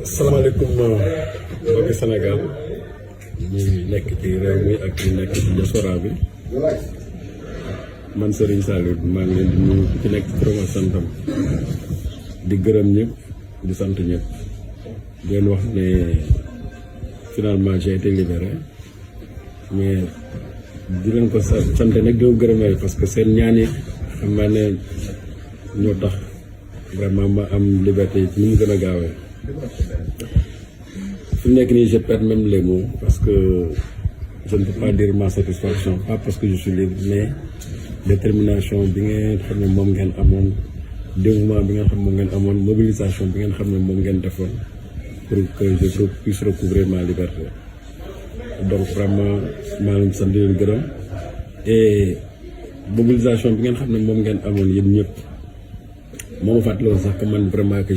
salaamaaleykum mbokki Sénégal ñi nekk ci réew mi ak ñi nekk ci diaspora bi man Serigne Saliou maa ngi leen di nuyu ku ci nekk ci turam ak santam di gërëm ñëpp di sant ñëpp di leen wax ne finalement j'ai été libéré mais di leen ko sant nag di ko gërëmee parce que seen ñaan yi xam naa ne ñoo tax vraiment ma am liberté yi ni mu gën a gaawee. fi mu nekk nii je perds même les mots parce que je ne peux pas dire ma satisfaction pas parce que je suis libre mais détermination bi ngeen xam ne moom ngeen amoon dévouement bi ngeen xam moom ngeen amoon mobilisation bi ngeen xam ne moom ngeen defoon pour que je puisse recouvrer ma liberté donc vraiment maa ngi sant di leen gërëm et mobilisation bi ngeen xam ne moom ngeen amoon yéen ñëpp moo ma fàttaloon sax que man vraiment que